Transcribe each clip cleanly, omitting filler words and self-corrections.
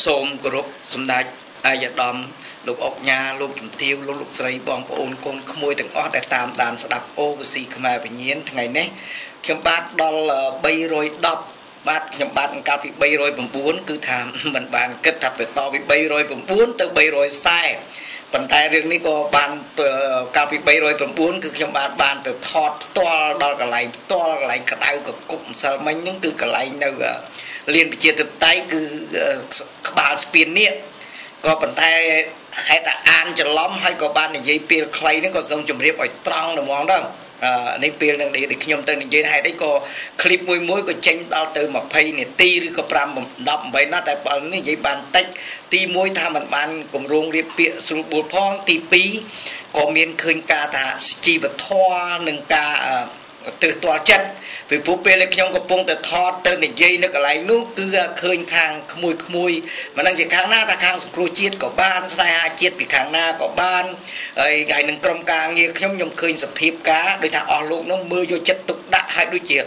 សូមគោរពសម្ដេចឯកឧត្តមលោកអុកញ៉ាលោកជំទាវលោកលោកស្រីបងប្អូនកូនក្មួយទាំងអស់ដែលតាមដានស្ដាប់ OVC ខ្មែរវិញ្ញាណថ្ងៃនេះខ្ញុំបាទដល់310បាទខ្ញុំបាទកាលពី309គឺថាមិនបានគិតថាទៅតពី309ទៅ340ប៉ុន្តែរឿងនេះក៏បានកាលពី309គឺខ្ញុំបាទបានទៅថតផ្ទាល់ដល់កន្លែងផ្ទាល់កន្លែងក្តៅកគុកម្សិលមិញហ្នឹងគឺកន្លែងនៅលានប្រជាធិបតេយ្យគឺក្បាលស្ពាននេះក៏ប៉ុន្តែហេតុតែអានច្រឡំហើយក៏បាននិយាយពេលខ្លីហ្នឹងក៏សូមជម្រាបឲ្យត្រង់ហ្មងដែរនេះពេលនឹងដែលខ្ញុំទៅនិយាយហេតុអីក៏คลิปមួយមួយក៏ចេញដល់ទៅ20នាទីឬក៏5 18ណាស់តែបើនេះនិយាយបានតិចទី1ថាมันបានគម្រោងរៀបពាក្យស្រួលបួលផងទី2ក៏មានឃើញការថាជីវធម៌និងការទើសទាល់ចិត្តពីព្រោះពេលដែលខ្ញុំកំពុងតែថតទៅនិយាយនៅកន្លែងនោះគឺឃើញខាងក្មួយក្មួយមិនដឹងជាខាងណាថាខាងសង្គ្រោះជាតិក៏បានស្នេហាជាតិពីខាងណាក៏បានហើយនឹងក្រុមការងារខ្ញុំឃើញសភាពការដូចថាអស់លោកនោះមើលយកចិត្តទុកដាក់ឲ្យដូចជា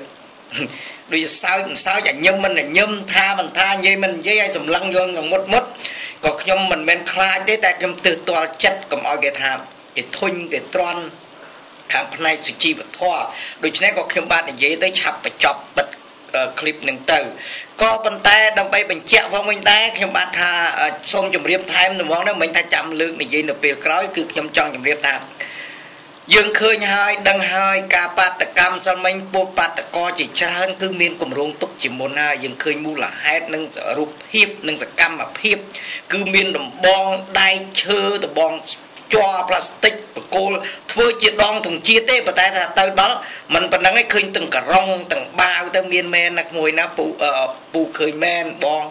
សើចមិនសើចអាញឹមមិនអាញឹមថាមិនថានិយាយមិននិយាយឲ្យសម្លឹងយកមុតមុតក៏ខ្ញុំមិនមែនខ្លាចទេតែខ្ញុំទើសទាល់ចិត្តកុំឲ្យគេថាគេធុញគេទ្រាន់ខាងផ្នែកសុជីវធម៌ដូច្នេះក៏ខ្ញុំបាទនិយាយទៅឆាប់បញ្ចប់បិទคลิปនឹងទៅក៏ប៉ុន្តែដើម្បីបញ្ជាក់ផងវិញដែរខ្ញុំបាទថាសូមជម្រាបថែមហ្មងណាមិនថាចាំលើកនិយាយនៅពេលក្រោយគឺខ្ញុំចង់ជម្រាបថាយើងឃើញហើយដឹងហើយការបាតកម្មសិលមិញពួកបាតកោជាច្រើនគឺមានគម្រោងទុកជាមុនហើយយើងឃើញមូលហេតុនិងរូបភាពនិងសកម្មភាពគឺមានដំបងដែកឈើដំបងជ័រប្លាស្ទិកបកគោលធ្វើជាដងទងជាតិទេប៉ុន្តែថាទៅដល់មិនប៉ុណ្ណឹងឯងឃើញទាំងករងទាំងបាវទៅមានមែនណាក្មួយណាពូពូឃើញមែនបង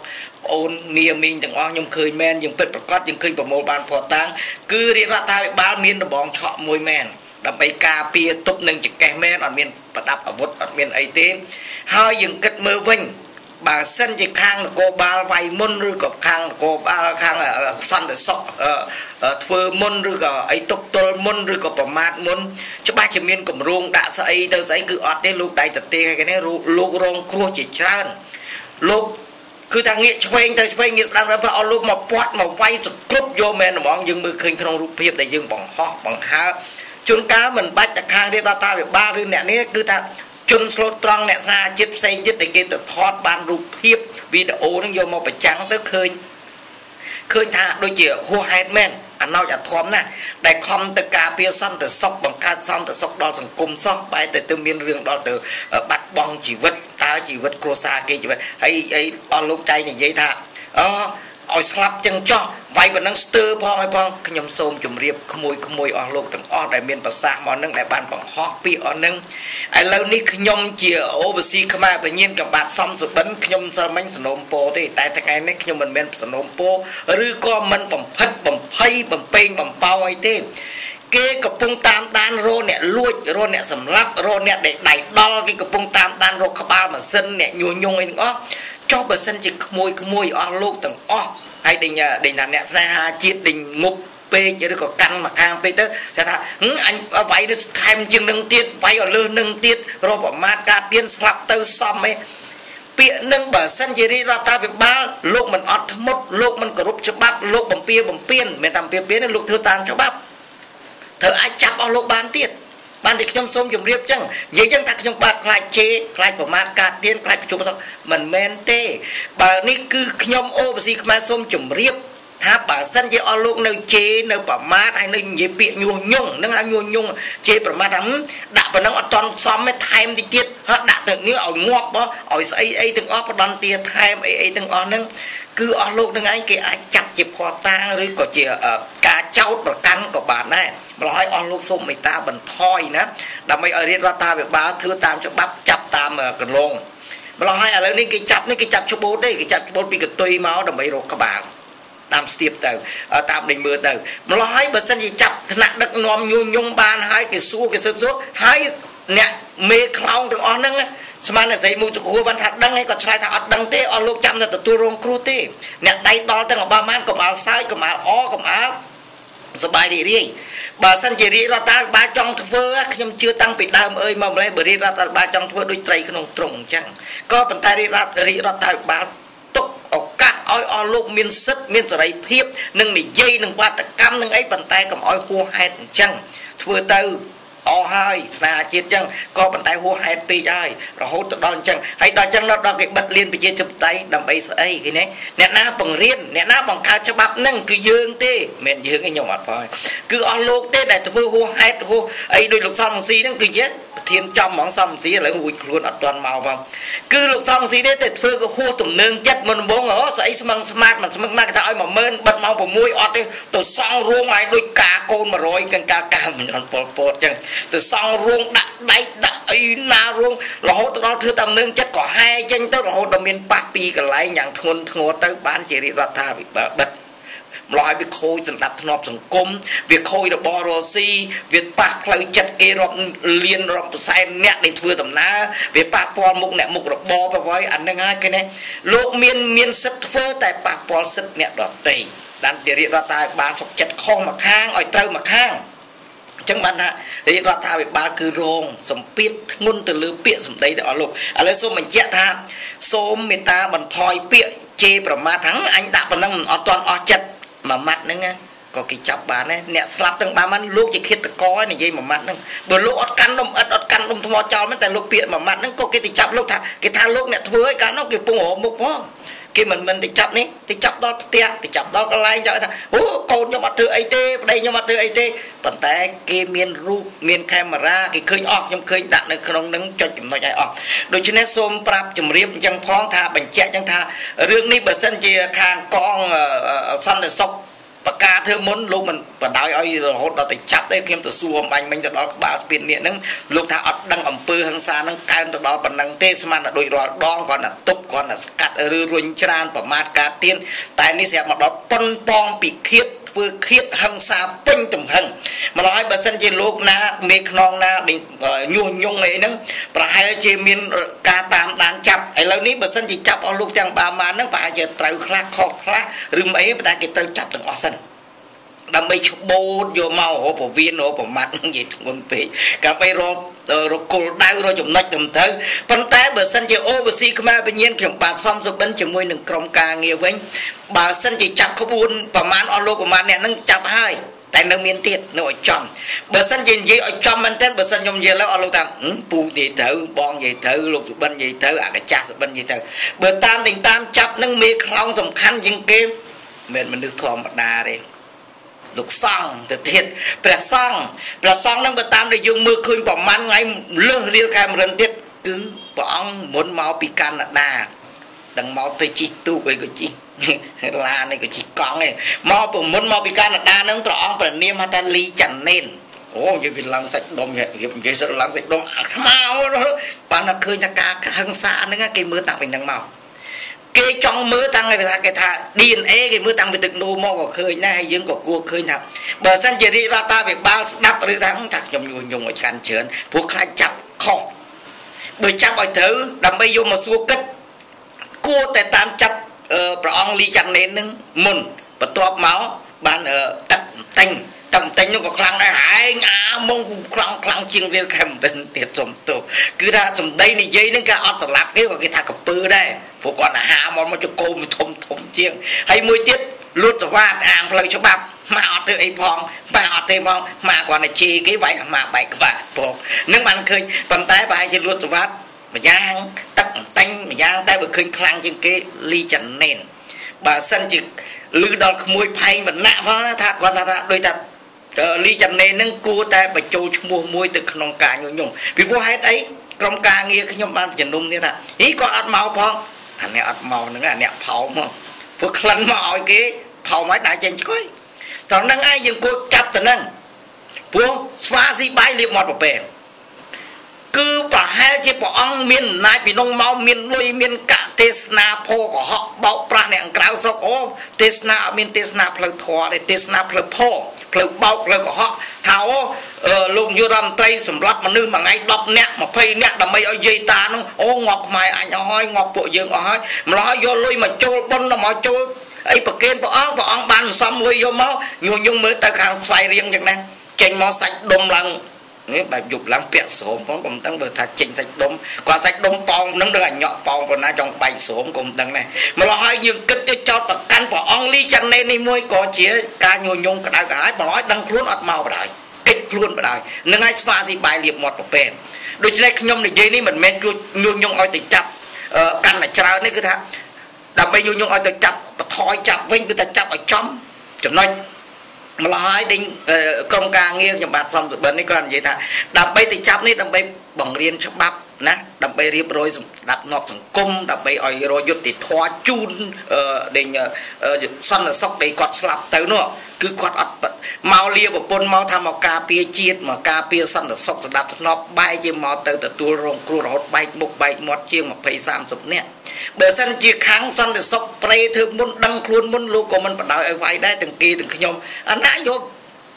ប្អូនមៀមីងទាំងអស់ខ្ញុំឃើញមែនយើងពិតប្រកបយើងឃើញប្រមូលបានភ័ស្តុតាងគឺរាជរដ្ឋាភិបាលមានដំបងឆក់មួយមែនដើម្បីការពារទប់នឹងចង្កេះមែនអត់មានប្រដាប់អាវុធអត់មានអីទេហើយយើងគិតមើលវិញបើសិនជាខាងនគរបាលវាយមុនឬក៏ខាងនគរបាលខាងសន្តិសុខធ្វើមុនឬក៏អីទប់ទល់មុនឬក៏ប្រមាថមុនច្បាស់ជាមានគម្រោងដាក់ស្អីទៅស្អីគឺអត់ទេលោកដៃតទេគេនេះលោករងគ្រោះជាច្រើនលោកគឺថាងាកឆ្វេងទៅឆ្វេងងាកស្ដាំទៅអស់លោកមកពាត់មកវាយសគ្រប់យកមែនហ្មងយើងមើលឃើញក្នុងរូបភាពដែលយើងបង្ហោះបង្ហើជួនកាលមិនបាច់តែខាងរាជរដ្ឋាភិបាលឬអ្នកនេះគឺថាជនស្លូតត្រង់អ្នកស្នាជាតិផ្សេងទៀតដែលគេទៅថតបានរូបភាពវីដេអូហ្នឹងយកមកបញ្ចាំងទៅឃើញថាដូចជាហួសហេតុមែនអាណោចអាធំណាស់ដែលខំទៅការពារសន្តិសុខបង្កើតសន្តិសុខដល់សង្គមសោះបែរទៅមានរឿងដល់ទៅបាត់បង់ជីវិតតើជីវិតគ្រួសារគេជីវិតហើយអស់លោកចៃនិយាយថាអូឲ្យស្លាប់ចឹងចោះវាយប៉ុណ្ណឹងស្ទើផងឲ្យផងខ្ញុំសូមជម្រាបក្មួយក្មួយអស់លោកទាំងអស់ដែលមានប្រសាសន៍មកនឹងដែលបានបង្ហោះពាក្យអស់នឹងឥឡូវនេះខ្ញុំជា OVC ខ្មែរបញ្ញាកំបាទសំសុបិនខ្ញុំសិលមិញសនំពោទេតែថ្ងៃនេះខ្ញុំមិនមែនសនំពោឬក៏មិនបំផិតបំភ័យបំពេញបំប៉ោងអីទេគេកំពុងតាមដានរកអ្នកលួចរកអ្នកសម្លាប់រកអ្នកដែលដៃដល់គេកំពុងតាមដានរកក្បាលម៉ាស៊ីនអ្នកញុះញង់អីទាំងអស់ចុះបើសិនជាក្មួយក្មួយអស់លោកទាំងអស់ហើយដេញដេញថាអ្នកស្នេហាជាតិដេញងប់ពេកឬក៏កាន់មកខាងពេកទៅគេថាអញវាយទៅថែមជាងនឹងទៀតវាយឲ្យលើសនឹងទៀតរកប្រមាថការទៀនស្លាប់ទៅសមឯងពាក្យនឹងបើសិនជារាជរដ្ឋាភិបាលលោកមិនអត់ធ្មត់លោកមិនគោរពច្បាប់លោកបំពៀបំពានមិនតាមពៀនលោកធ្វើតាមច្បាប់ត្រូវអាចចាប់អស់លោកបានទៀតបានតែខ្ញុំសូមជម្រាបចឹងនិយាយចឹងថាខ្ញុំបាទខ្លាចជេរខ្លាចប្រមាថការទៀនខ្លាចប្រជុំមិនមែនទេបើនេះគឺខ្ញុំ OVC ខ្មែរសូមជម្រាបថាបើសិនជាអស់លោកនៅជេរនៅប្រមាថហើយនៅនិយាយពាក្យញុះញង់នឹងឲ្យញុះញង់ជេរប្រមាថថាដាក់ប៉ុណ្ណឹងអត់តន់សមទេថែមតិចទៀតហើយដាក់ទៅនេះឲ្យងាប់ឲ្យស្អីអីទាំងអស់ផ្ដន់ទាថែមអីអីទាំងអស់ហ្នឹងគឺអស់លោកនឹងឯងគេអាចចាប់ជាភ័ស្តុតាងឬក៏ជាការចោទប្រកាន់ក៏បានដែរម្ល៉េះឲ្យអស់លោកសូមមេត្តាបន្ថយណាដើម្បីឲ្យរាជរដ្ឋាភិបាលធ្វើតាមច្បាប់ចាប់តាមកន្លងម្ល៉េះឲ្យឥឡូវនេះគេចាប់នេះគេចាប់ច្បូតទេគេចាប់ច្បូតពីកតុយមកដើម្បីរកក្បាលតាមស្ទាបទៅតាមដេញមើលទៅម្ល៉េះឲ្យបើសិនជាចាប់ថ្នាក់ដឹកនាំញុះញង់បានហើយគេសួរគេស៊ើបសួរហើយអ្នកមេខ្លោងទាំងអស់ហ្នឹងស្មានតែស្រីមុខចគួរបានថាដឹងហើយគាត់ឆ្លើយថាអត់ដឹងទេអស់លោកចាំតែទទួលរងគ្រោះទេអ្នកដៃដល់ទាំងអបាម៉ានកុំអល់សើចកុំអល់អកុំអល់សบายរីករាយបើសិនជារាជរដ្ឋាភិបាលចង់ធ្វើខ្ញុំជឿតាំងពីដើមអើយមកម្លេះបើរាជរដ្ឋាភិបាលចង់ធ្វើដូចត្រីក្នុងទ្រុងអញ្ចឹងក៏ប៉ុន្តែរាជរដ្ឋាភិបាលទុកឱកាស ឲ្យអស់លោកមានសិទ្ធិមានសេរីភាពនឹងនិយាយនឹងបាតកម្មនឹងអីប៉ុន្តែកុំឲ្យហួសហេតុអញ្ចឹងធ្វើទៅអស់ហើយស្នេហាជាតិអញ្ចឹងក៏ប៉ុន្តែហួសហេតុពេកហើយរហូតទៅដល់អញ្ចឹងហើយដល់អញ្ចឹងដល់គេបិទលៀនប្រជាធិបតេយ្យដើម្បីស្អីគេនេះអ្នកណាបង្រៀនអ្នកណាបង្កើតច្បាប់ហ្នឹងគឺយើងទេមិនមែនយើងទេខ្ញុំអត់ផងគឺអស់លោកទេដែលធ្វើហួសហេតុហួសអីដូចលោកសំរងស៊ីហ្នឹងគឺជាប្រធានចំហ្មងសំរងស៊ីឥឡូវរួចខ្លួនអត់ទាន់មកផងគឺលោកសំរងស៊ីទេតែធ្វើក៏ហួសទំនើងចិត្តមុនដំបូងអូស្អីស្មឹងស្មាតមិនស្មឹងមកគេថាឲ្យ10000បិទម៉ោង6អត់ទេទៅសង់រោងឲ្យដូចកាកូន100កង្កាកាមិនអត់ប៉ុលពតអញ្ចឹងទៅសង់រោងដាក់ដែកដាក់អីណារោងរហូតទៅដល់ធ្វើតាមនឹងចិត្តក៏ហែចេញទៅរហូតដល់មានប៉ះពីកន្លែងយ៉ាងធ្ងន់ធ្ងរទៅបានជារាជរដ្ឋាភិបាលបិទម្ល៉េះឲ្យវាខូចសម្ដាប់ធ្នាប់សង្គមវាខូចរបររស៊ីវាប៉ះផ្លូវចិត្តគេរាប់លានរាប់សែនអ្នកដែលធ្វើដំណើរវាប៉ះពាល់មុខអ្នកមុខរបរទៅហើយអានឹងហើយគេនេះលោកមានសិទ្ធិធ្វើតែប៉ះពាល់សិទ្ធិអ្នកដទៃបានជារាជរដ្ឋាភិបាលសុខចិត្តខុសមកខាងឲ្យត្រូវមកខាងចឹងបានថារាជរដ្ឋាភិបាលគឺរងសម្ពាធធ្ងន់ទៅលើពាក្យសម្ដីរបស់លោកឥឡូវសូមបញ្ជាក់ថាសូមមេត្តាបន្ថយពាក្យជេរប្រមាថហ្នឹងអញដាក់ប៉ុណ្ណឹងមិនអត់ទាន់អស់ចិត្តមួយម៉ាត់ហ្នឹងក៏គេចាប់បានដែរអ្នកស្លាប់ទាំងបានលោកជាឃាតករនិយាយមួយម៉ាត់ហ្នឹងបើលោកអត់កាន់នំឥតអត់កាន់នំថ្មចោលមែនតែលោកពាក្យមួយម៉ាត់ហ្នឹងក៏គេទៅចាប់លោកថាគេថាលោកអ្នកធ្វើឲ្យកាលនោះគេពងរកមុខផងគេមិនទៅចាប់នេះទៅចាប់ដល់ផ្ទះទៅចាប់ដល់កន្លែងចោលថាអូកូនខ្ញុំអត់ធ្វើអីទេប្តីខ្ញុំអត់ធ្វើអីទេប៉ុន្តែគេមានរូបមានកាមេរ៉ាគេឃើញអស់ខ្ញុំឃើញដាក់នៅក្នុងនឹងចុចចំណុចឲ្យអស់ដូច្នេះសូមប្រាប់ជម្រាបអញ្ចឹងផងថាបញ្ជាក់អញ្ចឹងថារឿងនេះបើសិនជាខាងកងសន្តិសុខបកាធ្វើមុនលោកមិនបដ ாய் ឲ្យរហូតដល់ទៅចាប់ទេខ្ញុំទៅសួរអំបញ្ញមិញទៅដល់ក្បាលស្ពាននេះហ្នឹងលោកថាអត់ដឹងអំពើហិង្សាហ្នឹងកើនទៅដល់ប៉ុណ្ណឹងទេស្មានតែដូចរាល់ដងគាត់តែទប់គាត់តែស្កាត់ឬរុញច្រានប្រមាថការទៀនតែនេះស្រាប់មកដល់ប៉ុនប៉ងពិឃាតធ្វើឃាតហិង្សាពេញទំហឹងម្ល៉េះហើយបើសិនជាលោកណាមេខ្នងណាញុះញង់អីហ្នឹងប្រហែលជាមានការតាមដានចាប់ឥឡូវនេះបើសិនជាចាប់អស់លោកទាំងបាម៉ានហ្នឹងប្រហែលជាត្រូវខ្លះខុសខ្លះឬមិនអីប៉ុន្តែគេត្រូវចាប់ទាំងអស់សិនដើម្បីច្បូតយកមករកពវៀនរកប្រមាត់និយាយធ្ងន់ពេកដើម្បីរកគោលដៅរកចំណុចត្រឹមត្រូវប៉ុន្តែបើសិនជាអូបស៊ីខ្មែរពញានខ្ញុំបាទសំសុបិនជាមួយនឹងក្រុមការងារវិញបើសិនជាចាប់ក្បួនប្រមាណអស់លោកប្រមាណអ្នកហ្នឹងចាប់ហើយតែនៅមានទៀតនៅឲ្យចំបើសិនជានិយាយឲ្យចំមែនទែនបើសិនខ្ញុំនិយាយឡើយអស់លោកថាពូនិយាយត្រូវបងនិយាយត្រូវលោកសុបិននិយាយត្រូវអាកាចាស់សុបិននិយាយត្រូវបើតាមទាំងតាមចាប់នឹងមេខ្លោងសំខាន់ជាងគេមិនមនុស្សធម្មតាទេលោកសង្ឃទៅទៀតព្រះសង្ឃនឹងបើតាមដែលយើងមើលឃើញប្រហែលថ្ងៃលើសរៀលខែមរិនទៀតគឺព្រះអង្គមុនមកពីកាណាដាដឹងមកទៅជិះទូកអីក៏ជិះឡានអីក៏ជិះកង់ឯងមកពីមុនមកពីកាណាដានឹងព្រះអង្គព្រះនាមហៅថាលីចាន់ណេនអូនិយាយវាឡើងសាច់ដុំនិយាយសិតឡើងសាច់ដុំអាខ្មៅបានតែឃើញថាការហិង្សាហ្នឹងគេមើលតាំងពីហ្នឹងមកគេចង់មើលតាំងពីថាគេថា DNA គេមើលតាំងពីទឹកនោមមកក៏ឃើញដែរហើយយើងក៏គួរឃើញថាបើសិនជារាជរដ្ឋាភិបាលស្ដាប់ឬថាខ្ញុំញុះញង់ឲ្យកាន់ច្រើនព្រោះខ្លាចចាប់ខុសបើចាប់ឲ្យត្រូវដើម្បីយកមកសួរគិតគួរតែតាមចាប់ព្រះអង្គលីចាន់ណេននឹងមុនបន្ទាប់មកបានទឹកទិញទឹកទិញនោះក៏ខ្លាំងដែរឯងអាមងខ្លាំងខ្លាំងជាងរៀលខេមរិនទៀតសុំទោសគឺថាសម្ដីនិយាយនឹងគេអត់ស្លាប់គេក៏គេថាកពើដែរព្រោះគាត់អាហារមកចកោមធំធំជាងហើយមួយទៀតលួចសវ៉ាតអាងផ្លូវច្បាប់ម៉ាអត់ធ្វើអីផងម៉ាអត់ទេផងម៉ាគាត់តែជេរគេវាយម៉ាបែកក្បាលព្រោះនឹងបានឃើញប៉ុន្តែប្រហែលជាលួចសវ៉ាតម្យ៉ាងទឹកតែញម្យ៉ាងតែបើឃើញខ្លាំងជាងគេលីចាន់ណេនបើសិនជាឮដល់ក្មួយផែងវណ្ណៈផងថាគាត់ថាដូចថាលីចាន់ណេននឹងគួរតែបញ្ចូលឈ្មោះមួយទៅក្នុងការញុះញង់ពីព្រោះហេតុអីក្រុមការងារខ្ញុំបានជំនុំនេះថាហីគាត់អត់មកផងអាអ្នកអត់មកហ្នឹងអាអ្នកផោមព្រោះក្លិនមកឲ្យគេផោមឲ្យដើរចេញឆ្កុយត្រង់ហ្នឹងឯងយើងគួរចាប់ទៅហ្នឹងព្រោះស្វាស៊ីបាយលាបមាត់ប្រពែគឺប្រហែលជាព្រះអង្គមានអំណាចពីនោះមកមានលុយមានកទេសនាផោកុហកបោកប្រាស់អ្នកក្រៅស្រុកអូទេសនាអត់មានទេសនាផ្លូវធម៌ទេទេសនាផ្លូវផោផ្លូវបោកផ្លូវកុហកថាអូលោកនាយករដ្ឋមន្ត្រីសម្រាប់មនុស្សមួយថ្ងៃ10នាក់20នាក់ដើម្បីឲ្យយាយតានោះអូងាប់ខ្មែរអញអស់ហើយងាប់ពួកយើងអស់ហើយម្ល៉េះយកលុយមកចូលបុណ្យមកចូលអីប្រគេនព្រះអង្គព្រះអង្គបានសំលុយយកមកញុះញង់មើលទៅខាងស្វាយរៀងចឹងណាចេញមកសាច់ដុំឡើង នេះបែបយប់ឡើងពាក់ស្រោមផងកុំដឹងបើថាចេញសាច់ដុំគាត់សាច់ដុំប៉ោងនឹងដឹងអាញាក់ប៉ោងប៉ុណ្ណាចង់បែកស្រោមកុំដឹងដែរម្ល៉េះហើយយើងគិតទៅចោតប្រកាន់ព្រះអង្គលីចាន់ណេនេះមួយក៏ជាការញុះញង់ក្តៅក្រហាយម្ល៉េះដឹងខ្លួនអត់មកបណ្ដោយកិច្ចខ្លួនបណ្ដោយនឹងឲ្យស្វាស៊ីបាយលៀបមាត់ប្រពេតដូច្នេះខ្ញុំនិយាយនេះមិនមែនជួយញុះញង់ឲ្យទៅចាប់កាន់តែច្រើននេះគឺថាដើម្បីញុះញង់ឲ្យទៅចាប់បថយចាប់វិញគឺថាចាប់ឲ្យចំចំណុចម្ល៉េះហើយដេញក្រុមការងារខ្ញុំបាទសំសុបិននេះគាត់និយាយថាដើម្បីទៅចាប់នេះដើម្បីបង្រៀនច្បាប់ណាដើម្បីរៀបរយសម្ដាប់នប់សង្គមដើម្បីឲ្យរយុត្តិធម៌ជូនដេញសន្តិសុខដែលគាត់ស្លាប់ទៅនោះគឺគាត់អត់មកលាប្រពន្ធមកថាមកការពារជាតិមកការពារសន្តិសុខសម្ដាប់ធ្នាប់បែកជាមកទៅទទួលរងគ្រោះរហូតបែកមុខបែកមាត់ជាង20 30នាក់បើសិនជាខាងសន្តិសុខប្រេធ្វើមុនដឹងខ្លួនមុនលោកក៏មិនបដ ாய் ឲ្យវាយដែរទាំងគេទាំងខ្ញុំអាណាយក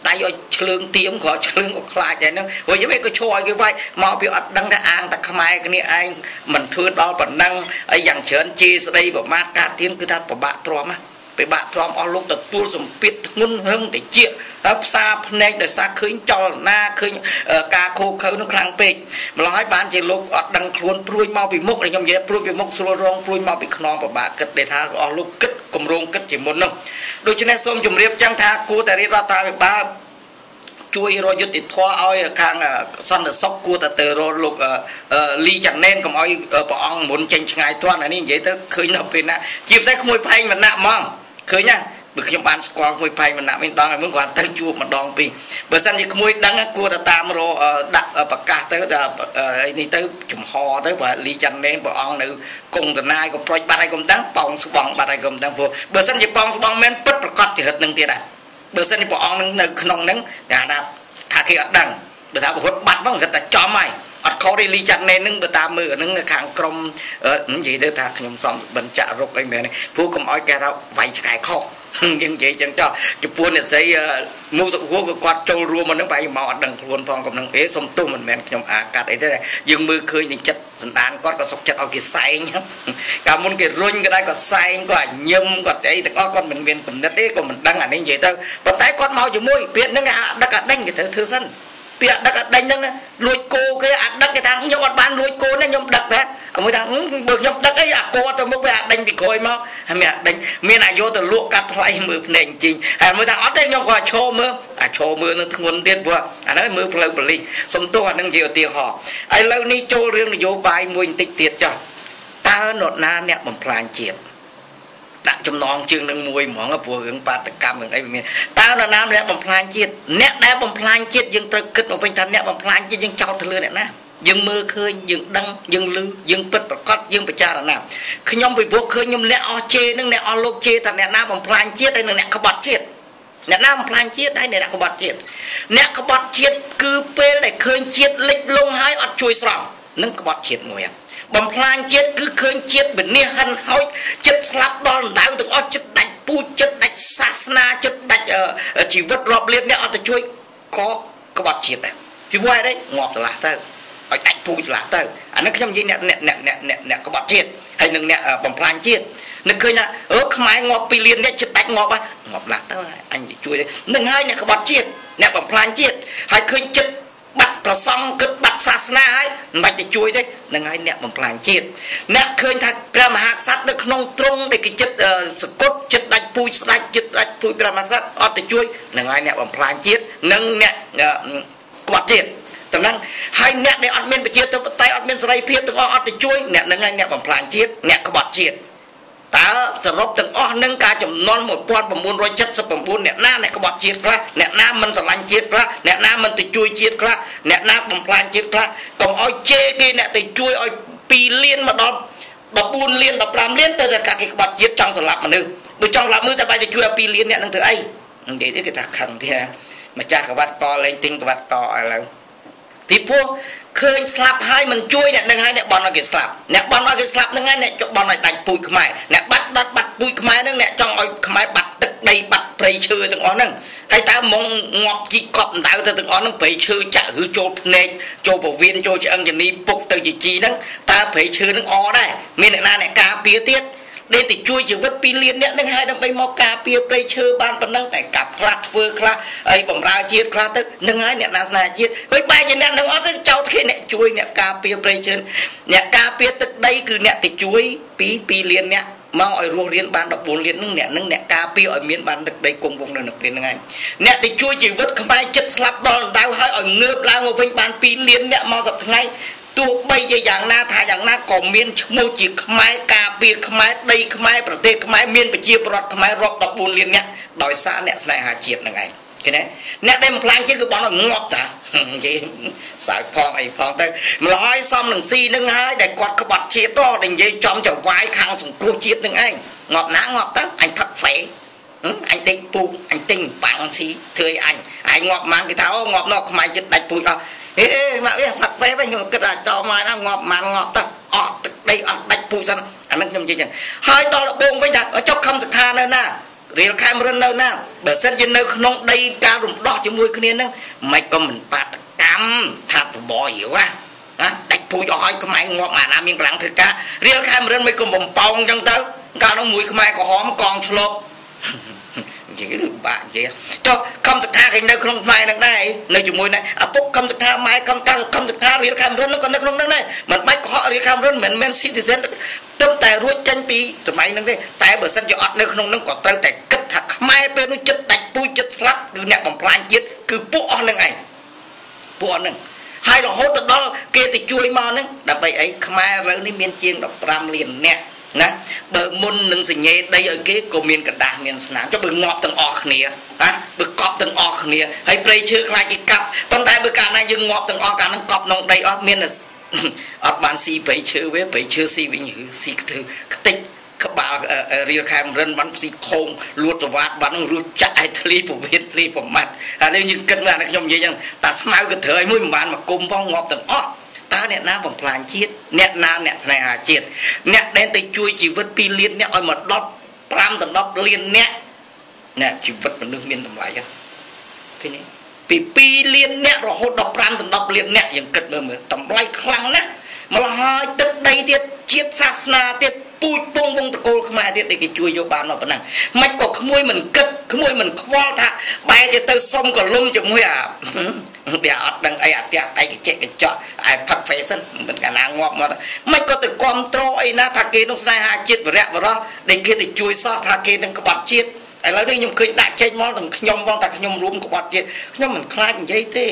ដៃឲ្យឆ្លើងទៀមក៏ឆ្លើងក៏ខ្លាចដែរហ្នឹងព្រោះយីក៏ឈរឲ្យគេវាយមកវាអត់ដឹងថាអាងតែខ្មែរគ្នាឯងមិនធ្វើដល់ប៉ុណ្ណឹងអីយ៉ាងច្រើនជេរស្ដីប្រមាថការទៀនគឺថាពិបាកទ្រាំណាពិបាកទ្រាំអស់លោកទទួលសម្ពាធធ្ងន់ហឹងតិចហើយផ្សារភ្នែកដោយសារឃើញចលនាឃើញការខូខើនោះខ្លាំងពេកម្ល៉េះហើយបានជាលោកអត់ដឹងខ្លួនព្រួយមកពីមុខខ្ញុំនិយាយព្រួយពីមុខស្រួលរងព្រួយមកពីខ្នងពិបាកគិតដែលថាអស់លោកគិតគម្រោងគិតជាមុននោះដូច្នេះសូមជម្រាបចឹងថាគួរតែរៀបរដ្ឋាភិបាលជួយរកយុត្តិធម៌ឲ្យខាងសន្តិសុខគួរតែទៅរកលោកលីចាន់ណែនកុំឲ្យព្រះអង្គមុនចេញឆ្ងាយទាន់អានេះនិយាយទៅឃើញដល់ពេលណាជាពិសេសក្មួយផែងវណ្ណៈហ្មងឃើញណាបើខ្ញុំបានស្គាល់ក្មួយផែងវណ្ណៈវិញដល់ហើយមុនគាត់ទៅជួបម្ដងពីរបើសិនជាក្មួយដឹងគួរតែតាមរកដាក់ប្រកាសទៅនេះទៅចំហទៅបើលីចាន់ណែនព្រះអង្គនៅគង់តណាយក៏ប្រូចបាត់ហើយកុំដឹងប៉ោងស្បងបាត់ហើយកុំដឹងព្រោះបើសិនជាប៉ោងស្បងមែនពិតប្រកបជាហិតនឹងទៀតដែរបើសិនជាព្រះអង្គនឹងនៅក្នុងហ្នឹងគេថាគេអត់ដឹងបើថារត់បាត់ហ្មងគេតែចំហើយអត់ខុសទេលីចាត់ណែនឹងបើតាមមើលអានឹងខាងក្រុមនិយាយទៅថាខ្ញុំសំបញ្ចាក់រុកអីមែនព្រោះកុំឲ្យគេថាវាយឆ្កែខុសយើងនិយាយចឹងចោះចំពោះអ្នកស្រីមូសុខួរក៏គាត់ចូលរួមមកនឹងបែរមកអត់ដឹងខ្លួនផងកំនឹងអេសុំទោសមិនមែនខ្ញុំអាកាត់អីទេយើងមើលឃើញនឹងចិត្តសន្តានគាត់ក៏សុកចិត្តឲ្យគេសែងកាលមុនគេរុញក៏ដែរគាត់សែងគាត់ញឹមគាត់អីទាំងអស់គាត់មិនមានគំនិតទេក៏មិនដឹងអានេះនិយាយទៅប៉ុន្តែគាត់មកជាមួយពាក្យហ្នឹងគេអាដឹកអាដេញគេត្រូវធ្វើសិនពាក្យដឹកអាដេញហ្នឹងលួចគោគេអាដឹកគេថាខ្ញុំអត់បានលួចគោទេខ្ញុំដឹកដែរមួយថាបើខ្ញុំដឹកអីអាគោទៅមុខវាអាដេញពីក្រោយមកហើយមានអាដេញមានអាយកទៅលក់កាត់ថ្លៃមើលភ្នែកជីងហើយមួយថាអត់ទេខ្ញុំក៏ឈរមើលអាឈរមើលនឹងធ្ងន់ទៀតព្រោះអាហ្នឹងមើលផ្លូវប៉ូលីសសុំទោសអាហ្នឹងជាឧទាហរណ៍ឥឡូវនេះចូលរឿងនយោបាយមួយបន្តិចទៀតចុះតើនរណាអ្នកបំផ្លាញជាតិដាក់ចំណងជើងនឹងមួយហ្មងព្រោះរឿងបាតកម្មរឿងអីវាមានតើនរណាអ្នកបំផ្លាញជាតិអ្នកដែលបំផ្លាញជាតិយើងត្រូវគិតមកវិញថាអ្នកបំផ្លាញជាតិយើងចោទទៅលើអ្នកណាយើងមើលឃើញយើងដឹងយើងឮយើងពិតប្រកបយើងពិចារណាខ្ញុំពីព្រោះឃើញខ្ញុំអ្នកអស់ជេរនឹងអ្នកអស់លោកជេរថាអ្នកណាបំផ្លាញជាតិហើយនឹងអ្នកក្បត់ជាតិអ្នកណាបំផ្លាញជាតិហើយអ្នកក្បត់ជាតិអ្នកក្បត់ជាតិគឺពេលដែលឃើញជាតិលិចលង់ហើយអត់ជួយស្រង់នឹងក្បត់ជាតិមួយបំផ្លាញជាតិគឺឃើញជាតិវិនាសហិនហោចចិត្តស្លាប់ដល់ដៅទាំងអស់ចិត្តដាច់ពូជចិត្តដាច់សាសនាចិត្តដាច់ជីវិតរាប់លានអ្នកអត់ទៅជួយក៏ក្បត់ជាតិដែរពីព្រោះអីងាប់ឆ្លាស់ទៅឲ្យដាច់ពូជឆ្លាស់ទៅអានេះខ្ញុំនិយាយអ្នកអ្នកអ្នកអ្នកអ្នកក្បត់ជាតិហើយនឹងអ្នកបំផ្លាញជាតិនឹកឃើញថាអឺខ្មែរងាប់2លានអ្នកចិត្តដាច់ងាប់ហើយងាប់ឡាស់ទៅអញជួយនឹងហើយអ្នកក្បត់ជាតិអ្នកបំផ្លាញជាតិហើយឃើញចិត្តបាត់ប្រសង់គិតបាត់សាសនាហើយមិនបាច់ទៅជួយទេនឹងហើយអ្នកបំផ្លាញជាតិអ្នកឃើញថាព្រះមហាក្សត្រនៅក្នុងទ្រង់ដែលគេចិត្តសកុតចិត្តដាច់ពូជស្ដេចចិត្តដាច់ពូជព្រះមហាក្សត្រអត់ទៅជួយនឹងហើយអ្នកបំផ្លាញជាតិនិងអ្នកក្បត់ជាតិតំណែងហើយអ្នកដែលអត់មានប្រជាធិបតេយ្យអត់មានសេរីភាពទាំងអស់អត់ទៅជួយអ្នកនឹងហើយអ្នកបំផ្លាញជាតិអ្នកក្បត់ជាតិតើសរុបទាំងអស់នឹងការចំនួន1979អ្នកណាអ្នកក្បត់ជាតិខ្លះអ្នកណាមិនស្រឡាញ់ជាតិខ្លះអ្នកណាមិនទៅជួយជាតិខ្លះអ្នកណាបំផ្លាញជាតិខ្លះកុំឲ្យជេរគេអ្នកទៅជួយឲ្យ2លានមកដល់14លាន15លានទៅតែគេក្បត់ជាតិចង់សម្លាប់មនុស្សបើចង់សម្លាប់មនុស្សតែបែរទៅជួយឲ្យ2លានអ្នកនឹងធ្វើអីនិយាយទៅគេថាខឹងទេម្ចាស់ក្បាត់កលែងទិញក្បាត់កឥឡូវពីព្រោះឃើញស្លាប់ហើយមិនជួយអ្នកនឹងហើយអ្នកបន់ឲ្យគេស្លាប់អ្នកបន់ឲ្យគេស្លាប់នឹងហើយអ្នកបន់ឲ្យដាច់ពូជខ្មែរអ្នកបាត់បាត់បាត់ពូជខ្មែរនឹងអ្នកចង់ឲ្យខ្មែរបាត់ទឹកដីបាត់ព្រៃឈើទាំងអស់ហ្នឹងហើយតើមកងាប់ជីកប់ដៅទៅទាំងអស់ហ្នឹងព្រៃឈើចាក់ឬចូលភ្នែកចូលពវៀនចូលឆ្អឹងជំនីពុកទៅជាជីហ្នឹងតើព្រៃឈើហ្នឹងអដែរមានអ្នកណាអ្នកការពារទៀត ដែលទៅជួយជីវិត2លានអ្នកនឹងហើយដើម្បីមកការពារព្រៃឈើបានប៉ុណ្ណឹងតែកាប់ខ្លះធ្វើខ្លះអីបំរើជាតិខ្លះទៅនឹងហើយអ្នកណាស្នេហាជាតិហើយបែរជាអ្នកនឹងអត់ទៅចោទគេអ្នកជួយអ្នកការពារព្រៃឈើអ្នកការពារទឹកដីគឺអ្នកទៅជួយពី2លានអ្នកមកឲ្យរស់រៀនបាន14លាននឹងអ្នកនឹងអ្នកការពារឲ្យមានបានទឹកដីគង់វង្សនៅពេលហ្នឹងឯងអ្នកទៅជួយជីវិតខ្មែរចិត្តស្លាប់ដល់ដៅហើយឲ្យងើបឡើងមកវិញបាន2លានអ្នកមកសប្តាហ៍ថ្ងៃទោះបីជាយ៉ាងណាថាយ៉ាងណាក៏មានឈ្មោះជាខ្មែរការពារខ្មែរដីខ្មែរប្រទេសខ្មែរមានប្រជាពលរដ្ឋខ្មែររាប់14លានអ្នកដោយសារអ្នកស្នេហាជាតិហ្នឹងឯងឃើញទេអ្នកដែលបំផ្លាញជាតិគឺបងងាប់តានិយាយសើចផងអីផងទៅម្ល៉េះហើយសំនឹងស៊ីនឹងហើយដែលគាត់ក្បត់ជាតិដល់ដែលនិយាយចំចវាយខាងសង្គ្រោះជាតិនឹងឯងងាប់ណាងាប់ទៅអញផឹកហ្វេអញដេកពូកអញទិញបាំងស៊ីធ្វើឲ្យអញងាប់ម៉ានគេថាអូងាប់នោះខ្មែរចិត្តដាច់ពូជអស់ហេម៉ាក់វាផឹកហ្វេវិញខ្ញុំគិតថាចោលមកណាងាប់ម៉ានងាប់ទៅអស់ទឹកដីអត់ដាច់ពូជសិនអានឹងខ្ញុំនិយាយចឹងហើយដល់ដបងវិញថាចុះខំសខានៅណារៀលខេមរិននៅណាបើសិនជានៅក្នុងដីការរំដោះជាមួយគ្នាហ្នឹងមិនក៏មិនបាតកម្មថាបបរាវណាដាច់ពូជអស់ហើយខ្មែរងាប់អាណាមានកម្លាំងធ្វើការរៀលខេមរិនមិនក៏បំពងចឹងទៅកាលនោះមួយខ្មែរក្រហមកងឆ្លប់និយាយឬបាក់និយាយចុះខំសខាគេនៅក្នុងខ្មែរហ្នឹងដែរនៅជាមួយដែរឪពុកខំសខាម៉ែខំកាខំសខារៀលខេមរិនក៏នៅក្នុងហ្នឹងដែរមិនបាច់កុហករៀលខេមរិនមិនមែន citizen ទើបតែរួចចេញពីសម័យហ្នឹងទេតែបើសិនជាអត់នៅក្នុងហ្នឹងក៏ត្រូវតែគិតថាខ្មែរពេលនោះចិត្តដាច់ពូជចិត្តស្លាប់គឺអ្នកបំផ្លាញជាតិគឺពួកអស់ហ្នឹងឯងពួកអស់ហ្នឹងហើយរហូតទៅដល់គេទៅជួយមកហ្នឹងដើម្បីអីខ្មែរឥឡូវនេះមានជាង15លានអ្នកណាបើមុននឹងសញ្ញេដីឲ្យគេក៏មានកដាស់មានស្នាមចុះបើងាប់ទាំងអស់គ្នាណាបើកប់ទាំងអស់គ្នាហើយព្រៃឈើខ្លាចគេកាប់ប៉ុន្តែបើកាលណាយើងងាប់ទាំងអស់កាលហ្នឹងកប់ក្នុងដីអស់មានអត់បានស៊ីព្រៃឈើវាព្រៃឈើស៊ីវិញឬស៊ីខ្ទើខ្ទេចក្បាលរៀលខែមរិនបានស៊ីខោងលួតសវ៉ាតបាននឹងរស់ចាក់ឲ្យធ្លីពវៀនធ្លីប្រមាត់ហើយនេះយើងគិតមើលអានេះខ្ញុំនិយាយចឹងតាស្មៅក៏ត្រូវឲ្យមួយមិនបានមកគុំផងងាប់ទាំងអស់តើអ្នកណាបំផ្លាញជាតិអ្នកណាអ្នកស្នេហាជាតិអ្នកដែលទៅជួយជីវិត2លានអ្នកឲ្យមកដល់5ដល់10លានអ្នកអ្នកជីវិតមនុស្សមានតម្លៃហ្នឹងឃើញទេពី2លានអ្នករហូតដល់5ដល់10លានអ្នកយើងគិតមើលមើលតម្លៃខ្លាំងណាស់ម្ល៉េះហើយទឹកដីទៀតជាតិសាសនាទៀតពូជពងវងតកូលខ្មែរទៀតដែលគេជួយយកបានមកប៉ុណ្ណឹងមិនក៏ក្មួយមិនគិតក្មួយមិនខ្វល់ថាបែរជាទៅសុំកលុំជាមួយអាវាអត់ដឹងអីអាផ្ទះដៃកញ្ចក់កញ្ចក់ឯផឹកហ្វេសិនមិនកាលណាងាប់មកមិនក៏ទៅគ្រប់ត្រអីណាថាគេនឹងស្នេហាជាតិវរៈបរោះដែលគេទៅជួយសោះថាគេនឹងក្បត់ជាតិឥឡូវនេះខ្ញុំឃើញដាក់ចេញមកទាំងខ្ញុំផងតែខ្ញុំរួមក្បត់ជាតិខ្ញុំមិនខ្លាចនិយាយទេ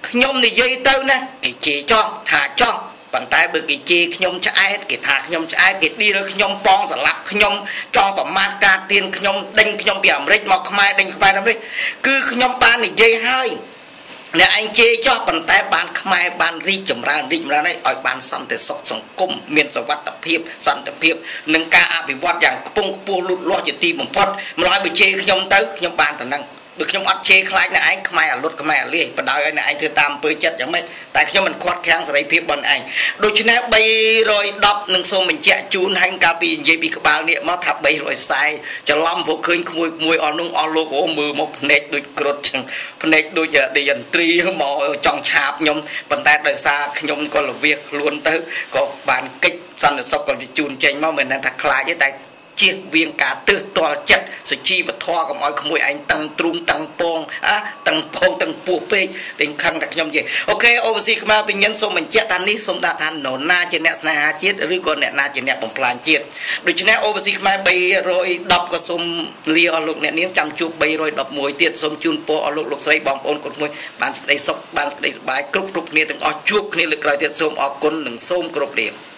ខ្ញុំនិយាយទៅណាគេជេរចោះថាចោះប៉ុន្តែបើគេជេរខ្ញុំឆ្អែតគេថាខ្ញុំឆ្អែតគេឌីលខ្ញុំប៉ងស្លាប់ខ្ញុំចង់ប្រមាថការទៀនខ្ញុំដេញខ្ញុំពីអាមេរិកមកខ្មែរដេញខ្មែរអាមេរិកគឺខ្ញុំបាននិយាយហើយអ្នកឯងជេរចោះប៉ុន្តែបានខ្មែរបានរីកចម្រើនរីកចម្រើនឲ្យបានសន្តិសុខសង្គមមានសុវត្ថិភាពសន្តិភាពនិងការអភិវឌ្ឍយ៉ាងខ្ពង់ខ្ពស់លូតលាស់ជាទីបំផុតម្ល៉េះបើជេរខ្ញុំទៅខ្ញុំបានតែនឹងបើខ្ញុំអត់ជេរខ្លាចអ្នកឯងខ្មែរអាលុតខ្មែរអាលាយបដ ாய் ឲ្យអ្នកឯងធ្វើតាមអំពើចិត្តយ៉ាងម៉េចតែខ្ញុំមិនខាត់ខាំងសេរីភាពប៉ុនឯងដូច្នេះ310នឹងសូមបញ្ជាក់ជូនហើយកាលពីនិយាយពីក្បាលនេះមកថា340ច្រឡំព្រោះឃើញក្មួយក្មួយអស់នោះអស់លោកអូមើលមកភ្នែកដូចគ្រុតចឹងភ្នែកដូចដេយន្ទ្រីមកចង់ឆាបខ្ញុំប៉ុន្តែដោយសារខ្ញុំក៏លវៀសខ្លួនទៅក៏បានកិច្ចសន្តិសុខក៏ជូនចេញមកមិនមែនថាខ្លាចទេតែជៀសវាងការទើសទាល់ចិត្តសុជីវធម៌កុំឲ្យក្មួយឯងតឹងទ្រូងតឹងពងអាតឹងពងតឹងពោះពេកដេញខឹងតែខ្ញុំនិយាយអូខេអូវស៊ីខ្មែរពេញញិនសូមបញ្ជាក់ថានេះសូមដាក់ថានរណាជាអ្នកស្នេហាជាតិឬក៏អ្នកណាជាអ្នកបំផ្លាញជាតិដូច្នេះអូវស៊ីខ្មែរ310ក៏សូមលាអស់លោកអ្នកនាងចាំជួប311ទៀតសូមជូនពរអស់លោកលោកស្រីបងប្អូនកូនក្មួយបានសេចក្តីសុខបានសេចក្តីសប្បាយគ្រប់គ្រប់គ្នាទាំងអស់ជួបគ្នាលើកក្រោយទៀតសូមអរគុណនិងសូមគោរពលា។